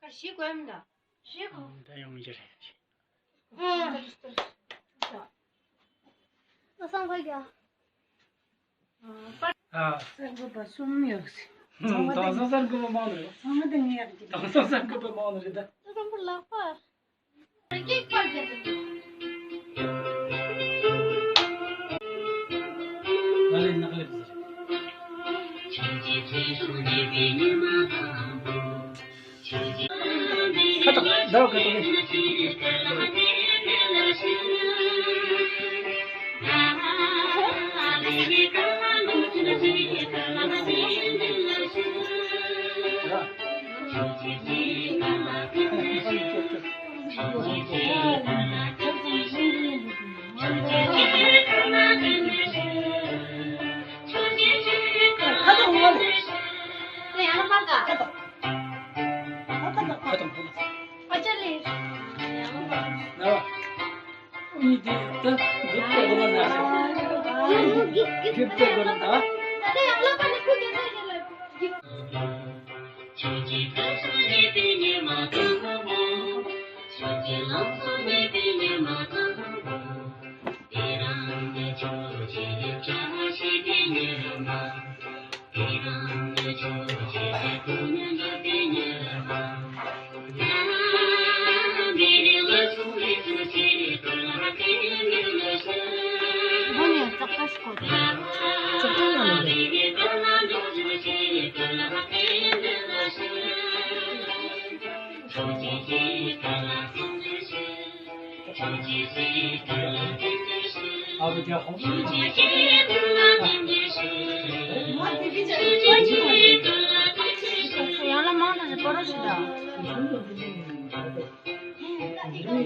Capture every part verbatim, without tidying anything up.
བཞི་དགོས་མི་འདུག་བཞི་གོ། ད་ཡོང་རྒྱུ་རེད། ཨ། ཨ། ཨ། གསར་འགོད་པ་གསུམ་ཡོད་ཟེར། དེང་སང་གསར་འགོད་པ་མང་ནི་རེད། ཚང་མ་དེ་ངའི་ཡག་གི། དེང་སང་གསར་འགོད་པ་མང་ནི་རེད་ད། ཚང་མ་ལག་པ། ཁ་ཐོག་ཟླ་བ་ཁ་ཐོག་གི། ཁ་ཐོག་ངོ་ལ། ཁ་ཐོག་ཁ་དང་ཁ་དང་། ཨ་ཅག་ལེ། ན་བ། ཨུ་ནི་དེ་ད་གིབ་ཏེ་གོ་ན་ན། གིབ་ཏེ་གོ་ན་ད། ད་དེ་ཡང་ལ་པ་ནི་ཁུ་དེ་ན་ཡེ་ལ་གིབ། ཡང་ལ་མང་དྲགས་ཀྱི་སྤོ་རོ་ཞིག་དང་།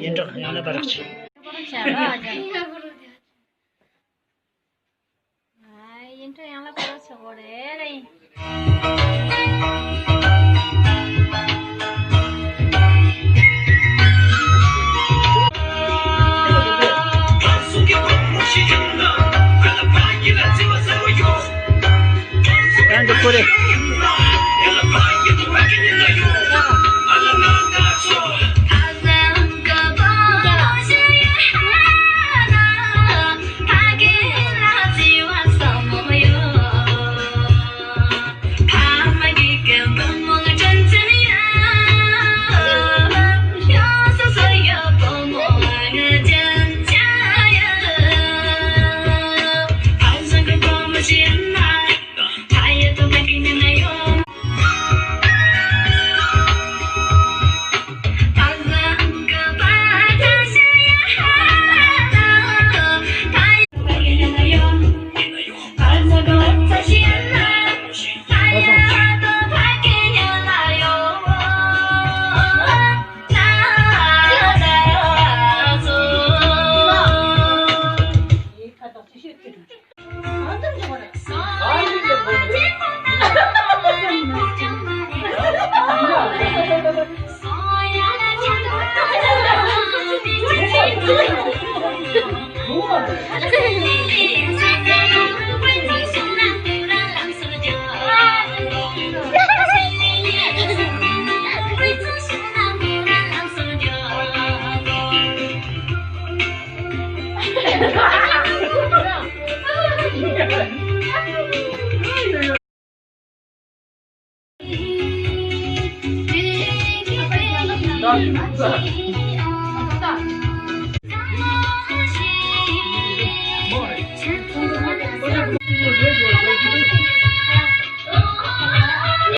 ཡིན་འགྲོ་ཡང་ལ་པ་རག་ཆེ། སྤོ་རོ་བྱ་ར་ཨ་ཅག། ཨ། ཡིན་འགྲོ་ཡང་ལ་སྤོ་རོ་བྱ་དགོས་རེད་རེད།